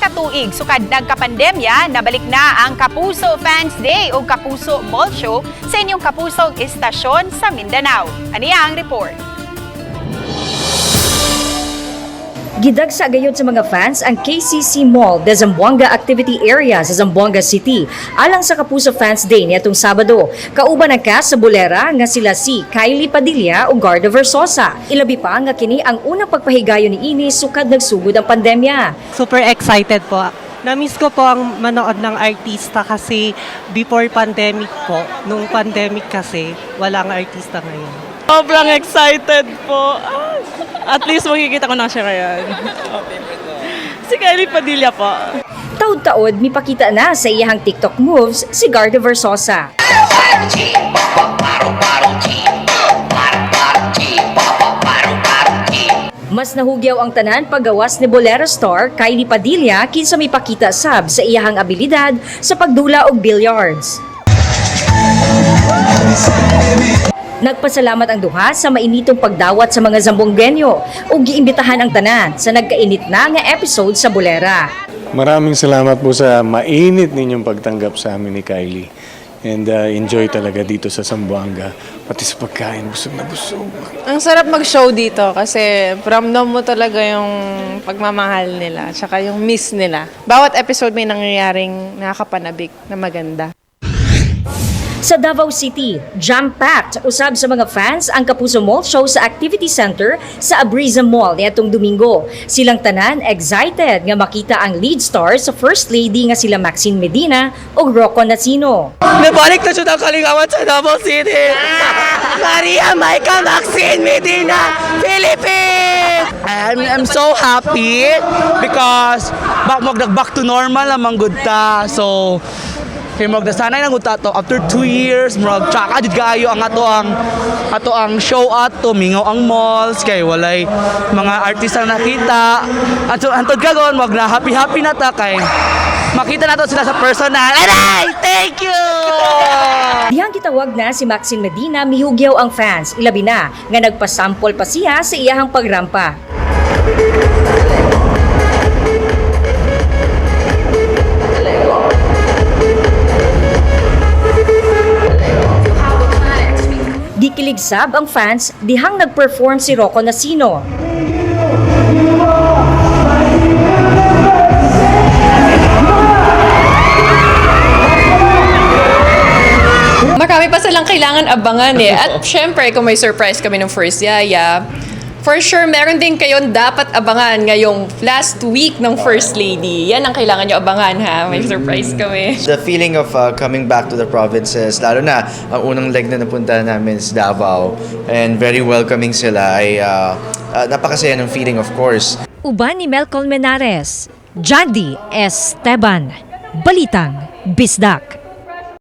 Ka tuig sukad nagkapandemya, nabalik na ang Kapuso Fans Day o Kapuso Mall Show sa inyong Kapusong istasyon sa Mindanao. Aniya ang report. Gidagsa gayud sa mga fans ang KCC Mall de Zamboanga Activity Area sa Zamboanga City alang sa Kapuso Fans Day niadtong Sabado. Kauban ang cast sa Bolera nga sila si Kylie Padilla ug Garda Versosa. Ilabi pa nga kini ang unang pagpahigayon ni ini sukad nagsugod ang pandemya. Super excited po. Na-miss ko po ang manood ng artista kasi before pandemic po, nung pandemic kasi, walang artista ngayon. Sobrang excited po. Ah, at least makikita ko na siya ngayon. Si Kylie Padilla po. Taud-taod mipakita na sa iyahang TikTok moves si Garda Versosa. Mas nahugyaw ang tanan paggawas ni Bolero star Kylie Padilla kinsa mipakita sab sa iyahang abilidad sa pagdula og billiards. Nagpasalamat ang duha sa mainitong pagdawat sa mga Zamboangueño ug giimbitahan ang tanan sa nagkainit na nga episode sa Bolera. Maraming salamat po sa mainit ninyong pagtanggap sa amin ni Kylie. And enjoy talaga dito sa Zamboanga. Pati sa pagkain, busog na busog. Ang sarap mag-show dito kasi ramdam mo talaga yung pagmamahal nila tsaka yung miss nila. Bawat episode may nangyayaring nakakapanabik na maganda. Sa Davao City, jam-packed usab sa mga fans ang Kapuso Mall Show sa Activity Center sa Abriza Mall niadtong Domingo. Silang tanan excited nga makita ang lead star sa First Lady nga sila Maxine Medina ug Rocco Nacino. Nabalik na siya ng kalingawan sa Davao City. Maria Michael Maxine Medina, Philippines! I'm so happy because back, back to normal amang good ta. So, kay murag nasanay na gud ta to after 2 years, murag tsaka jud kaayo ang ato ang show ato mingaw ang malls kay walay mga artista na nakita at so antod karon, murag na happy happy na ta kay makita nato sila sa personal. Aray, thank you. Dihang gitawag na si Maxine Medina, mihugyaw ang fans, ilabi na nga nagpasample pa siya sa iyahang pagrampa. Gikilig sab ang fans dihang nag-perform si Rocco Nacino. Marami pa silang kailangan abangan eh. At syempre, kung may surprise kami ng First Yaya, for sure, meron din kayong dapat abangan ngayong last week ng First Lady. Yan ang kailangan nyo abangan ha. May surprise kami. The feeling of coming back to the provinces, lalo na ang unang leg na napunta namin is Davao, and very welcoming sila ay napakasaya ng feeling, of course. Uban ni Mel Colmenares, Jandy Esteban, Balitang Bisdak.